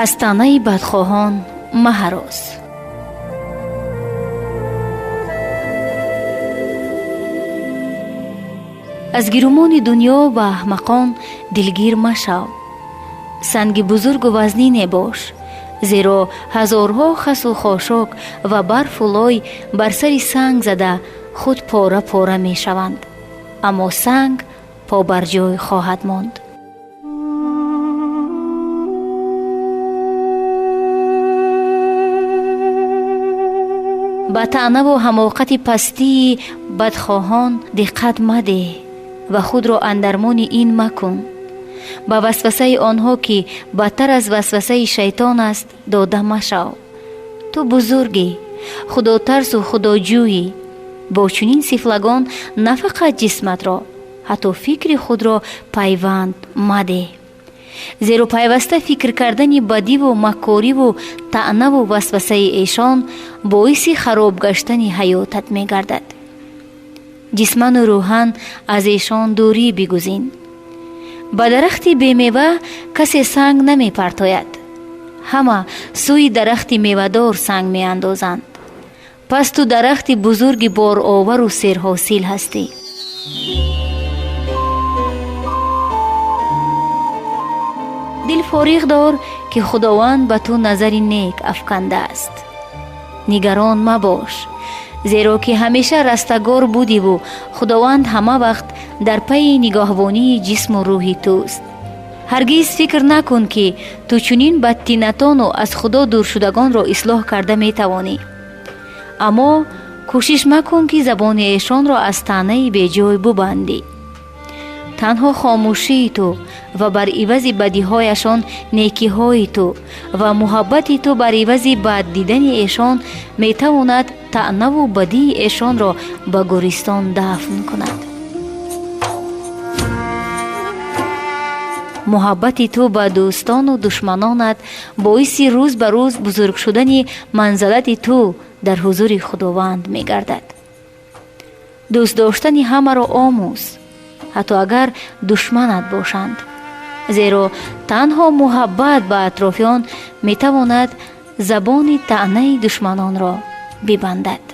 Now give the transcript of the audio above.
Аз таънаи бадхоҳон маҳарос. Аз гирумони дунё ва аҳмақон дилгир машав. Санги бузургу вазнине бош, зеро ҳазорҳо хасу хошок ва барфу лой бар сари санг зада худ пора пора мешаванд, аммо санг побарҷой хоҳад монд. Ба таънаву ҳамоқати пастии бадхоҳон диққат мадеҳ ва худро андармони ин макун. Ба васвасаи онҳо, ки бадтар аз васвасаи шайтон аст, дода машав. Ту бузургӣ, худотарсу худоҷӯӣ. Бо чунин сифлагон на фақат ҷисматро, ҳатто фикри худро пайванд мадеҳ, зеро пайваста фикр кардани бадиву маккориву таънаву васвасаи эшон боиси хароб гаштани ҳаётат мегардад. Ҷисману рӯҳан аз эшон дурӣ бигузин. Ба дарахти бемева касе санг намепартояд, ҳама сӯи дарахти мевадор санг меандозанд. Пас ту дарахти бузурги боровару серҳосил ҳастӣ. Дил фориғ дор, ки Худованд ба ту назари нек афкандааст. Нигарон мабош, зеро ки ҳамеша растагор будиву Худованд ҳама вақт дар пайи нигоҳбонии ҷисму рӯҳи туст. Ҳаргиз фикр накун, ки ту чунин бадтинатону аз Худо дуршудагонро ислоҳ карда метавонӣ, аммо кӯшиш макун, ки забони эшонро аз таънаи беҷой бубандӣ. Танҳо хомӯшии ту ва бар ивази бадиҳояшон некиҳои ту ва муҳаббати ту бар ивази бад дидани эшон метавонад таънаву бадии эшонро ба гӯристон дафн кунад. Муҳаббати ту ба дӯстону душманонат боиси рӯз ба рӯз бузург шудани манзалати ту дар ҳузури Худованд мегардад. Дӯст доштани ҳамаро омӯз, ҳатто агар душманат бошанд, зеро танҳо муҳаббат ба атрофиён метавонад забони таънаи душманонро бибандад.